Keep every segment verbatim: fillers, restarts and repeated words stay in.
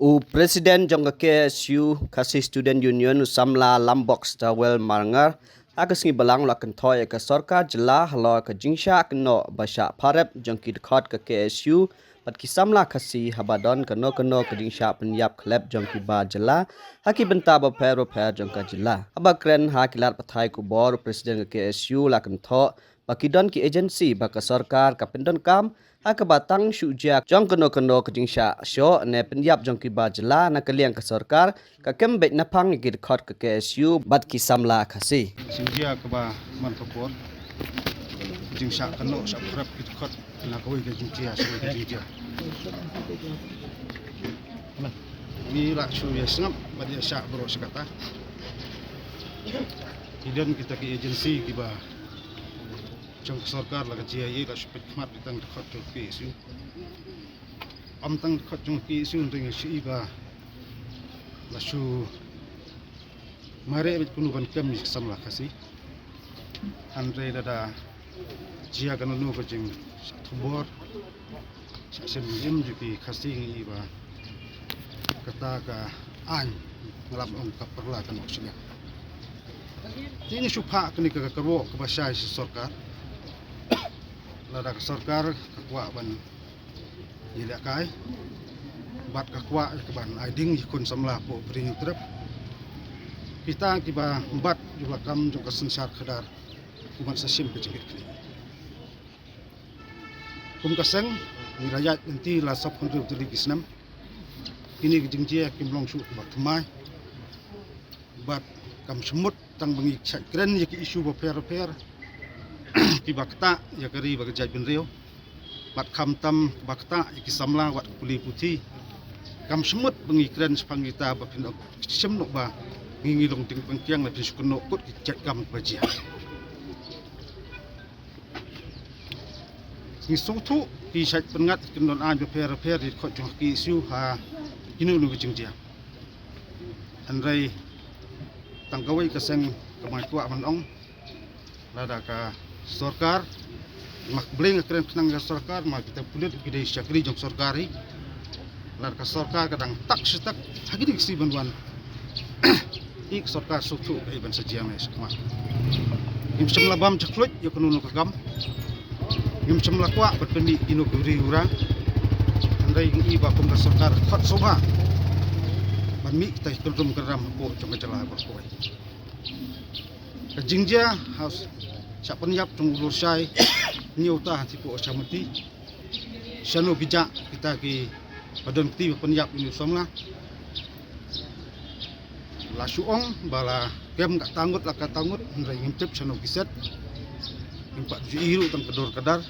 U President jong ka K S U, Khasi Student Union, u samla Lambok Stawell Marngar, ha ka sngi Balang u la kynthoh ïa ka sorkar jylla halor ka jingshah kynnoh ba shah pharep jong ki dkhot ka K S U bad ki samla Khasi haba don kano kano ka jingshah pynïap khlep jong ki bar jylla ha ki bynta bapher bapher jong ka jylla. Haba kren ha ki lad pathai khubor, u President ka K S U u la kynthoh ba ki don ki agency ba ka sorkar ka pyndonkam ha kaba tang shu jia jong kano kano ka jingshah shoh ne pynïap jong ki bar jylla. Na ka liang ka sorkar ka kem beit naphang ïa ki dkhot ka K S U bad ki samla Khasi. Jingjia kaba man ka por, jingshah kynnoh shah pharep ki dkhot, na kawei ka jingjia sha kawei ka jingjia. Ngi la shu ïa sngap bad ïa shah baroh shi katta. Ki don kita ki agency kiba jong ka sorkar la ka jia ïa la shu peit khmat ïa tang dkhot jong ka K S U. Ym tang dkhot jong ka K S U, hynrei ngi shu i ba la shu mareh beit kumno ban kem ïa ki samla Khasi. Hynrei lada jia kano kano ka jingshah thubor, shah shem im jong ki Khasi, ngi i ba kata ka aiñ, nga lam ong, ka pyrla kano shiliang. Te ngi shu phah kane ka kyrwoh kaba shai sha sorkar. Lada ka sorkar ka kwah ban ïalehkai bad ka kwah ïa ka ban ai ding ïa ki khun samla hapoh Bri Hynñiewtrep, kita kiba bat ïa u lakam jong ka synshar khadar, u ban sa shim ka jingkitkhlieh. Kum ka seng, ngi la ïaid lynti la sawphew hynriew tylli ki snem. Kine ki jingjia kim long shuh kiba thymmai bad kam shym mut tang ba ngi shait kren ïa ki issue bapher bapher kiba ktah ïa ka ri bad ka jaitbynriew, bad khamtam ba ktah ïa ki samla wat ki pule puthi. Kam shym mut ba ngi kren shaphang kita ba phin ong, shim noh ba ngi, ngi long dieng pangkiang, la phin shu kynnoh kut ki jait kam ba jia. Ngi sngewthuh ki shait pynngat ki kyndon aiñ bapher bapher ïa ki dkhot jong ka K S U ha kino kino ki jingjia. Hynrei tang kawei ka seng kaba nga kwah ban ong, lada ka sorkar, ma Blei nga kren khnang ïa ka sorkar, ma kita pulit ki dei shakri jong sorkar hi. Lada ka sorkar ka dang tak shi tak ha kine ki sngi ban wan, i ka sorkar sngewthuh kaei ban sa jia ne shakhmat. Ngim shym la bam jakhluit ïa kano kano ka kam. Ngim shym la kwah ban pynmih kino ki uri ura. Hynrei ngi i ba kum ka sorkar khot sngewbha ban mih kita ki kyndrum kyndram hapoh jong ka jylla baroh kawei. Ka jingjia ha shah pynïap jong u Lurshai Hynñiewta ha Thipoh Ashamati. Shano ki jah kita kiba don kti ba pynïap ïa une u samla? La shu ong ba la kem katta ngut la katta ngut, hynrei ngim tip shano ki set. Ngim pat ju i ruh tang ka dur ka dar.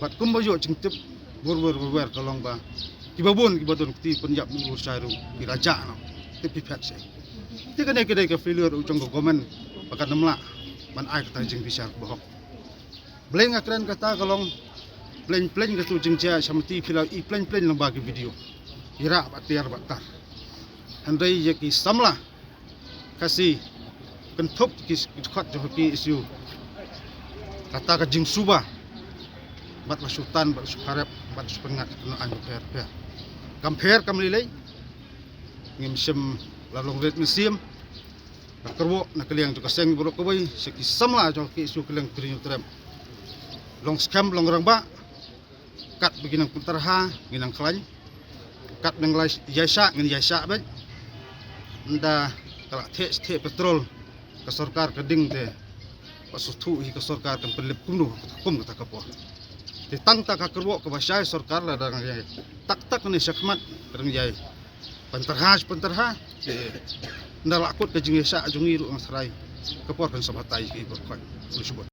Bad kumba ïoh jingtip, wer wer wer wer ka long ba kiba bun kiba don kti pynïap ïa u Lurshai ruh ki la jah noh. Tip phi phet shi. Te kane ka dei ka failure ruh jong ka government ba kan ym lah ban ai kata ka jingbishar kaba hok. Blei nga kren kata ka long, plein plein katu jingjia Ashamati, phi la i plein plein lyngba ki video. I rah bad tiar bad tar. Hynrei ïa ki samla Khasi, kynthup ki, ki dkhot jong ka K S U, kata ka jingsuba bad la shu tan bad la shu pharep bad la shu pynngat ki kyndon aiñ bapher bapher. Kam pher kam lei lei. Ngim shym la long rit mynsiem. Ka kyrwoh na ka liang jong ka seng baroh kawei sha ki samla jong ka K S U ka liang Bri Hynñiewtrep, long skhem long rangbah, katba ki nang pyntyrha ngi nang khlaiñ, katba nang ïaishah ngin ïaishah beit. Ynda ka la theh theh petrol ka sorkar ka ding te, ba sngewthuh hi ka sorkar kan pynlip kumno kum kata ka por. Te tang ta ka kyrwoh kaba shai sorkar, lada dang ïai tak tak ne shakhmat, dang ïai pyntyrha pyntyrha, te ynda la kut ka jingïaishah jong ngi ruh nga tharai ka por kan sa batai ki por khoi. Khublei shibun.